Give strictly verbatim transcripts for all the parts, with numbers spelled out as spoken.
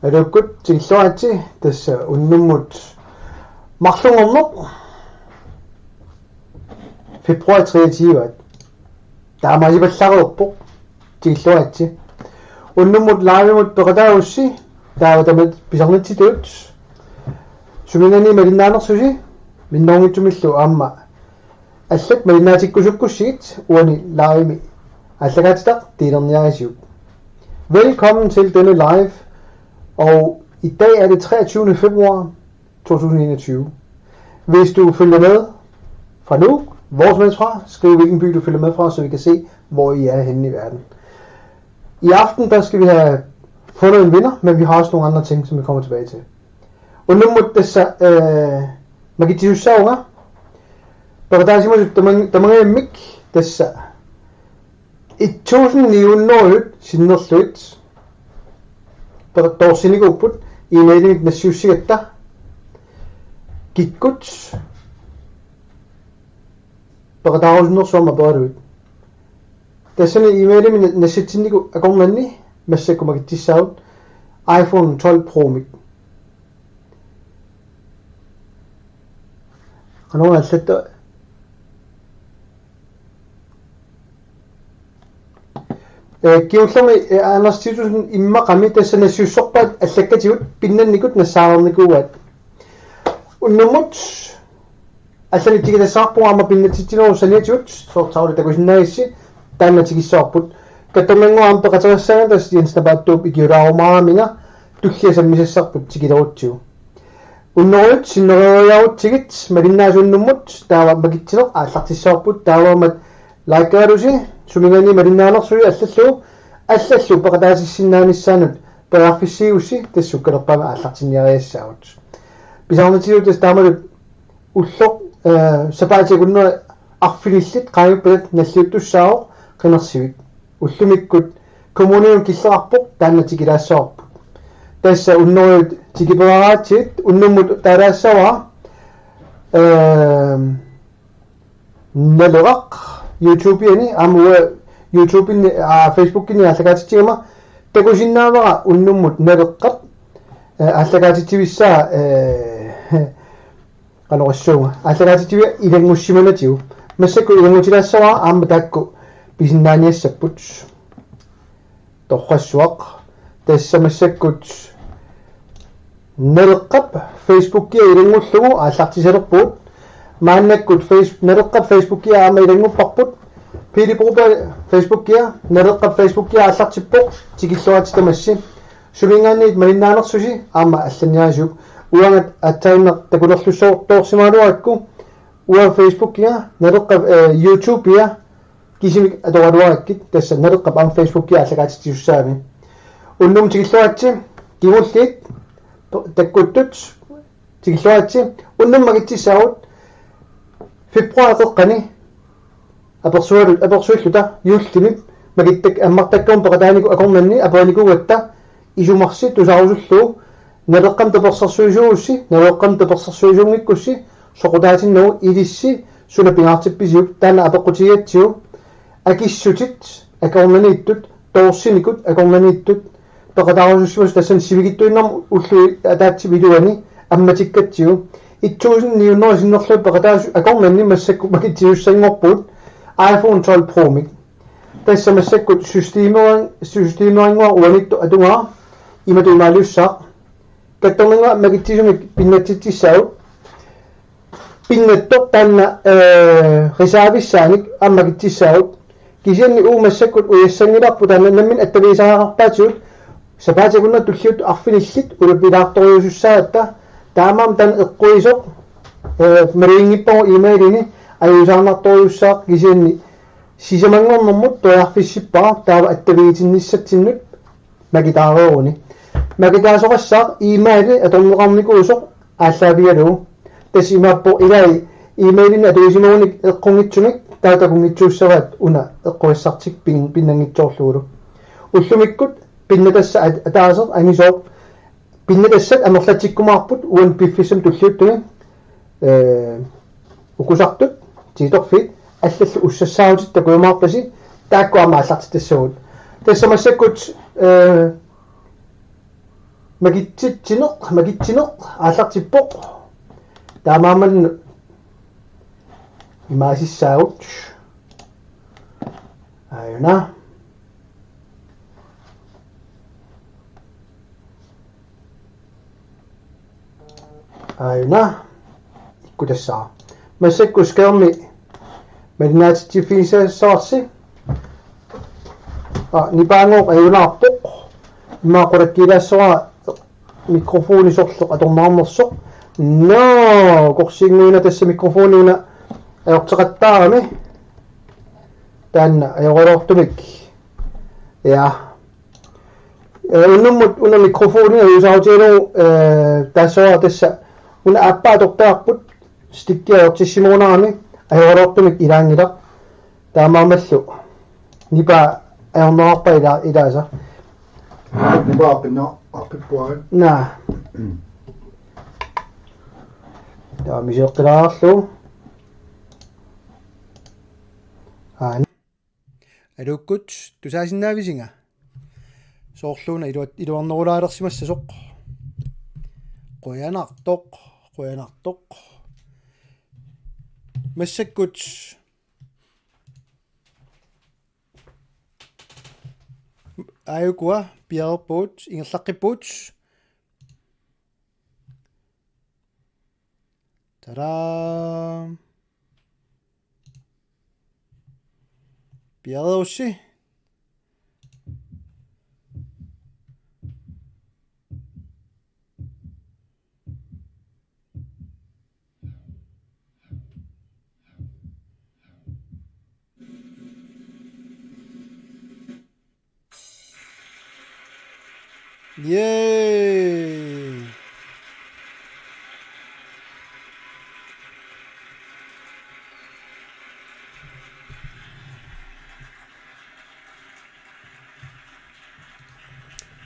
Aluukkut tikilluaritsi, tassa unnummut marlunngorneq februar treogtyve. Taamaasipallareerpoq, tikilluaritsi. Unnummut live-imut peqataagussi taava tamat pisarnitsitut. Suminngaanniit malinnaanersusi minnerunngitsumillu aamma allat malinnaatikkusukkussigit uani live-imi aallakaatitaq delerniarisiuk. Velkommen til denne live, og i dag er det treogtyvende februar to tusind enogtyve. Hvis du følger med fra Nuuk, hvor som helst fra, skriv hvilken by du følger med fra, så vi kan se, hvor I er henne i verden. I aften, der skal vi have fundet en vinder, men vi har også nogle andre ting, som vi kommer tilbage til. Unnummut tassa, eh, makitsisussaasunga. Peqataasimasut taman-, tamangajammik tassa et tusind ni hundrede sinnerlugit. Peqataasimasut toorsinikuupput e-mailimik nassiussigatta. Kikkut peqataarusunnersuarmik aperalugit. Tassani e-mailimik na-, nassitsinnikut akornanni massakkut makitsissaagut iPhone tolv Pro-mik. Qanoq allatta. Eh, kingullermi, eh, Anders Titussen immaqami tassa nassiussorpaat allakkatigut pinnannikut nassaarnikuuaat. Unnummut allanik tikitassarpunga aamma pinnatsitsinerup saniatigut, soorlu takusinnaagissi, taanna tikissavarput. Kattornannguaq aamma peqateqassaanga, tassa Jens Napaattuup ikiulaarumaaminga tullia sammisassarput tikilerutsigu. Unneruit sinnereeriarutsigit malinnaasuunnummut taava makitsineq aallartissavarput, taavaammat likeralusi suminngaanniit malinnaanersusi allallu, allallu peqataatissinnaanissaannut periarfissiigussi tassa sukkanerpaamik aallartinniariassaagut. Pisarnitsitut tassa taamatut ulloq, eh, sapaatip akunnera arfinillit qaangiuppat nalliuttussaavoq qinersivik. Ullumikkut kommuninut killeqarpoq, taanna tikilaassavarput. Tassa unneruit tikiperaaratsigit, unnummut taalaassavara, ehm, Naleraq YouTube-iani, aamma uanga YouTube-inni, aa, Facebook-inni aallakaatitsigama, takusinnaavara unnummut Naleqqap, eh, aallakaatitsivissaa, eh, qanoq oqassuunga. Aallakaatitsivia ilanngussimanatigu. Massakkut ilanngutilaassavara aamma taakku pisinnaaniassapput. Torrassuaq. Tassa massakkut Naleqqap Facebookia ilanngullugu aallartisalerpugut. Maannakkut Face-, Naleqqap Facebookia aamma ilanngupparput. Pele Broberg Facebookia, Naleqqap Facebookia aallartippoq, tikilluaritsi tamassi. Suminngaanniit malinnaanersusi aamma allanniarisiuk. Uangat aatsaannaq takulerlussoortoorsimagaluarakku, uanga Facebookia, Naleqqap, eh, YouTubea kisimik atoraluarakkit, tassa Naleqqap aamma Facebookia aallakaatitsisussaagami. Unnummut tikilluaritsi, kingulliit takkuttut tikilluaritsi, unnummut makitsissaagut februarip qeqqani apersualut, apersuilluta juullimut makittak-, ammartakkagut peqataanikut akornanni aperinikuugatta isumarsi tusarusullugu Naleqqamut tapersersuisuugussi, Naleqqamut tapersersuisuunngikkussi, soqutaatinnagu ilissi suna pingaartippisiuk, taanna apeqqutigigatsigu, akissutit akornanniittut, toorsinikut akornanniittut, peqataarusussimasut tassani sivikitsuinnarmut ulluit ataatsip iluani ammatikkatsigu, et tusind ni hundrede sinnerlugit peqataasut akornanni massakkut makitsisussanngorpugut iPhone tolv Pro-mik. Tassa massakkut systemerin-, systemerinnguaq uaniittoq atugaaq imatut imaaliussaaq. Kattornannguaq makitsisumik pinnatsitsissaagut. Pinnattoq taanna, eh, reservissaanik aamma makitsissaagut. Kisianni uagut massakkut ujassanngilarput taanna nammineq attavigisariaqarpaatigut sapaatip akunnera tulliuttoq arfinillit ulapilaartorujuusussaagatta, taamaammat taanna eqquisoq, eh, maluginngippara e-mailini ajuusaarnartorujussuussaaq, kisianni sisamanngornermut periarfissippara taava attavigitinnissatsinnut makitaareeruni. Makitaasoqassaaq e-maili atorneqarnikuusoq aallaavigalugu. Tassa imaappoq ilai e-mailinik atuisimagunik eqqunngitsumik taava takunngitsuussavaat una eqqugassartik pin-, pinnanngitsoorlugulu. Ullumikkut pinnatassat at-, ataaseq angisooq. Pinnatassat amerlatsikkumaarput uani piffissami tulliuttumi, eh, ukusartut, tiitorfiit, allallu ussassaarutit takujumaarpasi, taakku aamma aallartitassavagut. Tassa massakkut, eh, Makitsitsineq, makitsineq aallartippoq. Taamaammat imaasissaagut. Aajuna. Aajuna. Ikkutassaaq. Massakkut skærmi malinnaatitsiffigissavarsi. Aa, nipaanngooq ajunaarpoq. Immaqa qulakkeerlaassavat mikrofoni sorleq atorneqarnersoq. Nå, korsinnguina tassa mikrofoni una ajorteqattaarami. Taanna ajoraluartumik. Ja. Eh, unnummut una mikrofoni ajuusaarutigalugu, eh, taassavara tassa una aappaa atortagarput stikki ajortissimagunarami ajoraluartumik ilaanngilaq. Taamaammallu nipaa ajorneqarpa ila-, ilaasa. Nipaa pinna appippuarit. Naa. Taava misioqqilaarlu. Aa. Aluukkut tusaasinnaavisinga? Soorluuna iluat-, iluarnerulaalersimassasoq. Qujanartoq, qujanartoq. Massakkut. Aajukua piareerpugut, ingerlaqqippugut. Tadaa! Piareerussi. Yay!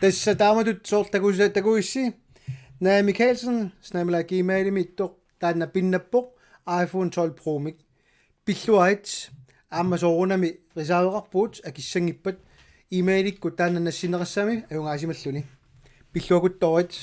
Tassa taamatut soorlu takusa-, takuissi. Naja Mikkelsen, snaamila Gmailimiittoq, taanna pinnappoq, iPhone tolv Pro-mik. Pilluarit, aamma soorunami reserveqarpugut akissanngippat, e-mailikkut taanna nassinneqassagami ajugaasimalluni. Pilluakuttoorit.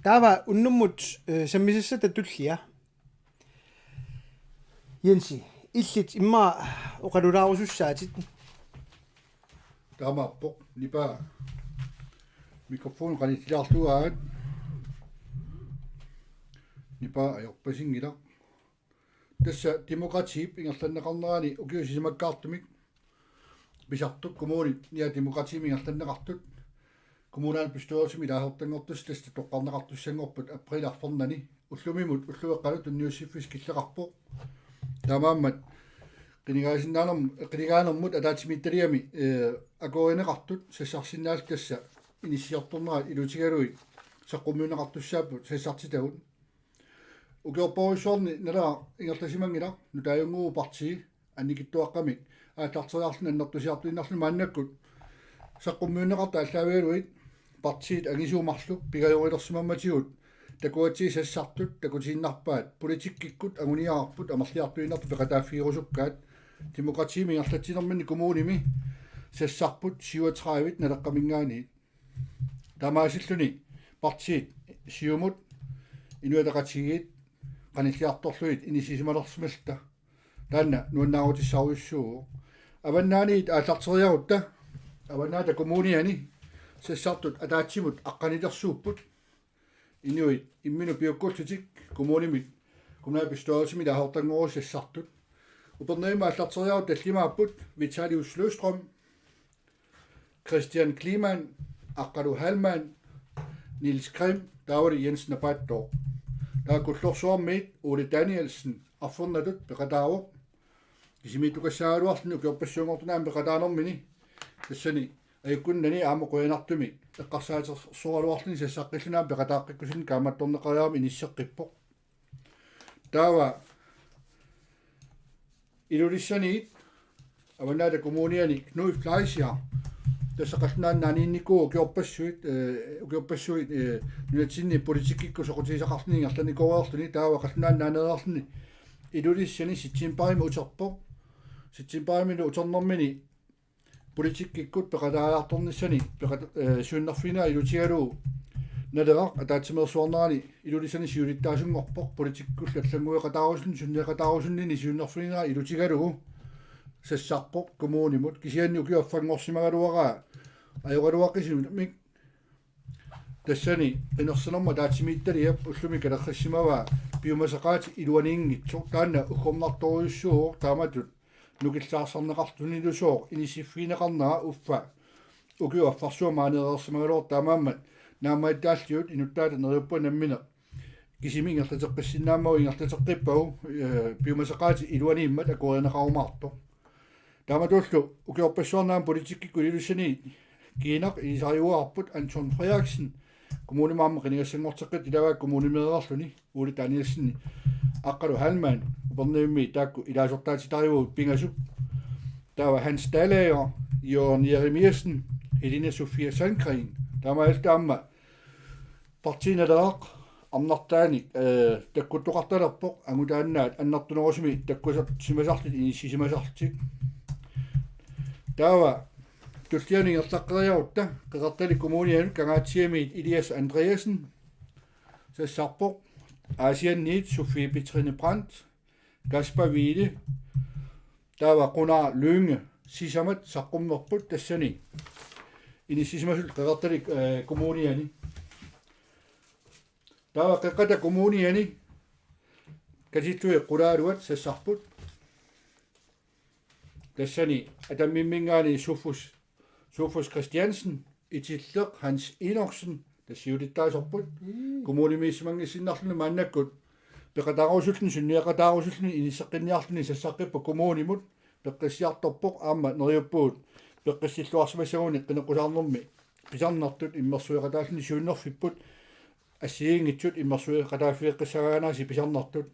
Taava unnummut, eh, sammisassatta tullia. Jensi, illit immaqa oqalulaarusussaatit. Taamaappoq, nipaa mikrofoni qanitsilaarlugu aat. Nipaa ajorpasinngilaq. Tassa demokratiip ingerlanneqarnerani ukiut sisamakkaartumik pisartut kommunit, ja, demokratiimik ingerlanneqartut. Kommunalbestyrelsimi ilaasortanngortussat tassa toqqarneqartussanngorput aprilip arfernani. Ullumimut ullueqqanut tunniussiffissaq killeqarpoq. Taamaammat qinigaasinnaanerm-, qinigaanermut ataatsimiititaliami, eh, akuerineqartut sassarsinnaallutik tassa inissiortornerat ilutigalugit saqqummiunneqartussaapput sassartitagut. Ukiorpassuarni Naleraq ingerlasimanngilaq, nutaajunnguuvoq partii annikitsuaqqamik aallarteriarluni annertusiartuinnarluni. Maannakkut saqqummiunneqartut aallaavigalugit partiit angisuut marluk pingajorilersimammatigut takugatsigit sassartut takutiinnarpaat politikkikkut anguniagarput amerliartuinnartut peqataaffigerusukkaat. Demokratiimik ingerlatsinerminni kommunimi sassarput syvogtredive Naleqqaminngaanniit. Taamaasilluni partiit Siumut, Inuit Ataqatigiit qanilliartorlugit inissisimalersimalluta. Taanna nuannaarutissarujussuuvoq. Avannaaniit aallarteriarutta, Avannaata Kommuniani sassartut ataatsimut aqqanilersuupput. Inuit imminnut piukkullutik kommunimit, kommunalbestyrelsimi ilaasortanngorusut sassartut. Upernavimmi aallarteriarutta tallimaapput Vitalius Løvstrøm, Christian Kleemann, Aqqalu Heilmann, Niels Grim, taavalu Jens Napaattooq. Taava Kullorsuarmiit Ole Danielsen arfernatut peqataavoq. Kisimiittukassaagaluarluni ukiorpassuanngortuni aamma peqataanermini. Tassani ajunnginninni aamma qujanartumik eqqarsaatersoraluarluni sassaqqilluni aamma peqataaqqikkusunut kaammattorneqariarami inisseqqippoq. Taava Ilulissaniit Avannaata Kommuniani Knud Fleischer, tassa Qallunaat Nunaanniinnikuuvoq ukiorpassuit, eh, ukiorpassuit, eh, nunatsinni politikkikkut soqutigisaqarluni ingerlannikooreerluni, taava Qallunaat Nunaaneereerluni Ilulissani septembarimi uterpoq. Septembarimilu uternermini politikkikkut peqataajartornissani peqat-, eh, siunnerfiginera ilutigalugu Naleraq ataatsimeersuarnerani Ilulissani siulittaasunngorpoq, politikkikkut allanngueqataarusunneq sunneeqataarusunneq siunnerfiginera ilutigalugu sassarpoq kommunimut, kisianni ukiup affanngorsimagaluaraa ajoraluaqisimik tassani qinersinermut ataatsimiititaliap ullumi kalerrissimavaa piumasaqaatit iluaniinngitsoq, taanna uggornartorujussuuvoq, taamatut nukillaarsarneqartunilusooq inissiffigineqarnera uffa ukiup affarsuup maaneereersimagaluartoq, taamaammat naammagittaalliut inuttaata neriuppunga nammineq kisimi ingerlateqqissinnaammagu ingerlateqqippagu, eh, piumasaqaatit iluaniimmat akuerineqarumaartoq. Taamatullu ukiorpassuarni aamma politikkikkut Ilulissani kiinaq ilisariuaarput Anton Frederiksen, kommunimi aamma qinigassanngorteqqittoq ilagaat kommunimeereerluni, Ole Danielsen, Aqqalu Heilmann, Upernavimmi taakku ilaasortaatitarivagut pingasut. Taava Hans Dalager, Jørgen Jeremiassen, Helena Sofia Sandgreen, taamaalilluta aamma Partii Naleraq arnartaanik, eh, takkuttoqartalerpoq, angutaannaat annertunerusumik takkusersimasarlutik inissisimasarlutik. Taava tullianut ingerlaqqeriarutta Qeqertalik Kommunianut Kangaatsiamiit Elias Andreasen sassarpoq, Aasianniit Sofie Petrine Brandt, Kasper Wiele, taava Gunnar Lynge, sisamat saqqummerput tassani inissisimasut Qeqertalik, eh, Kommuniani. Taava Qeqqata Kommuniani katillugit qulaaluat sassarput. Tassani Atammimminngaanniit Sofus, Sofus Christiansen, Itilleq Hans Enoksen, tassa siulittaasorput. Mm. Kommunimiissimanngissinnarluni maannakkut peqataarusulluni, sunniaqataarusulluni inisseqqinniarluni sassaqqippoq kommunimut, peqqissiartorpoq, aamma neriuppugut peqqissilluarsimassaguni qineqqusaarnermi pisarnertut immersueqataalluni siunnerfipput assigiinngitsut immersueqataaffigeqqissagaangaasi pisarnertut.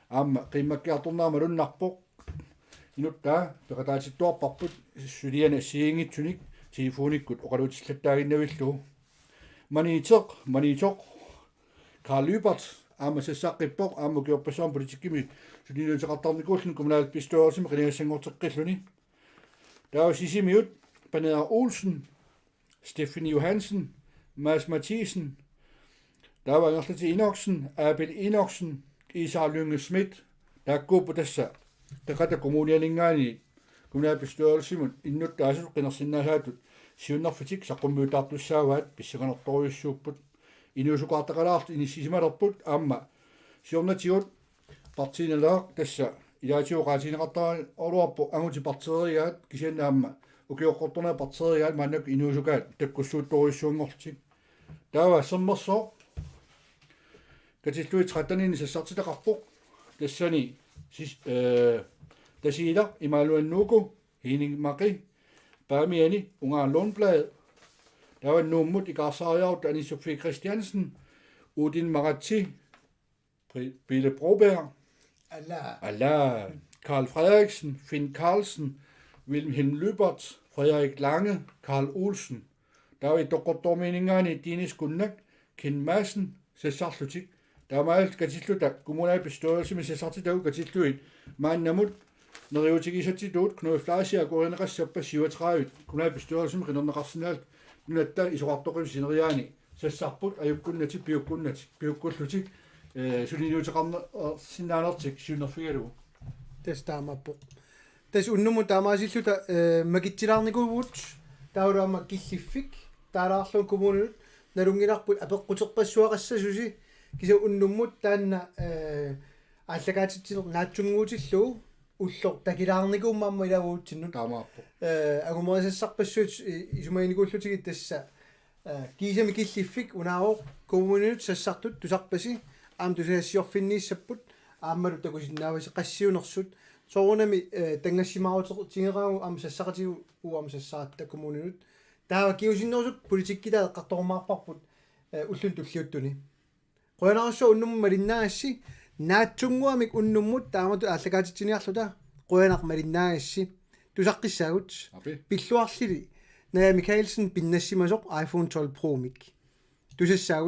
Aamma qiimmakkiartornera malunnarpoq. Inuttaa peqataatittuarparput suliani assigiinngitsunik telefonikkut oqaluutillattaaginnavillugu. Maniitsoq, Maniitsoq, Karl Lyberth aamma sassaqqippoq, aamma ukiorpassuarni politikkimi suliniuteqartarnikuulluni kommunalbestyrelsimi qinigassanngorteqqilluni. Taava Sisimiut Paneeraq Olsen, Steffen Johansen, Mads Mathiesen, taava Angerlati Enoksen, Abel Enoksen, Isak Lynge Schmidt, taakkuupput tassa Qeqqata Kommunianinngaanniit kommunalbestyrelsimut innuttaasut qinersinnaasaatut siunnerfitik saqqummiuttartussaavaat, pissanganartorujussuupput. Inuusukaartaqalaartut inissisimalerput, aamma siornatigut Partii Naleraq tassa ilaatigut oqaatigineqartaraluarpoq angutit partiireerigaat, kisianni aamma ukioqqortornera partiireerigaat maannakkut inuusukaat takkussuuttorujussuanngorlutik. Taava Sermersooq katillugit tretteninik sassartitaqarpoq. Tassani sis-, eh, Tasiilaq Immanuel Nuku, Henning Maqe, Paamiani Unga Lundblad. Taava Nuummut ikaarsaariarutta Anne Sofie Christiansen, Odin Maratse, Pri-, Pele Broberg, Ala. Ala, Karl Frederiksen, Finn Karlsen, Wilhelm Lyberth, Frederik Lange, Karl Olsen. Taava Ittoqqortoormiininngaanniit Dennis Kunnak, Ken Madsen sassarlutik. Taamaalilluta katilluta kommunalbestyrelsimi sassartitagut katillugit maannamut neriuutigisatsitut Knud Fleischer akuerineqassappat syvogtredive kommunalbestyrelsimi qinerneqarsinnaalluta Nunatta Isorartoqqiup sineriaani sassarput ajukkunnatik piukkunnatik piukkullutik, eh, suliniuteqarsinnaanertik siunnerfigalugu. Tassa taamaappoq. Tassa unnummut taamaasilluta, eh, makitsilaarnikuuvugut, taavalu aamma killiffik taalaarlugu kommuninut nalunngilarput apeqquterpassuaqassasusi, kisianni unnummut taanna, eh, aallakaatitsineq naatsunnguutillugu ulloq takilaarnikuummat aamma ilaagutsinnut. Taamaappoq. Eh, angumerisassarpassuit, eh, isumaginikuullutigit tassa, eh, kiisami killiffik unaavoq: Kommuninut sassartut tusarpasi, aamma tusagassiorfinniissapput, aammalu takusinnaavasi qassiunersut. Soorunami, eh, tanngassimaarutigeqaagut aamma sassaqatigut, uagut aamma sassaratta kommuninut. Taava kingusinnerusukkut politikkitaa eqqartorumaarparput, eh, ulluni tulliuttuni. Qujanarsuaq unnummut malinnaagassi, naatsunnguamik unnummut taamatut aallakaatitsiniarluta. Qujanaq malinnaagassi. Tusaqqissaagut. Api. Pilluarlili Naja Michaelsen pinnassimasoq iPhone tolv Pro-mik. Tusassaagut.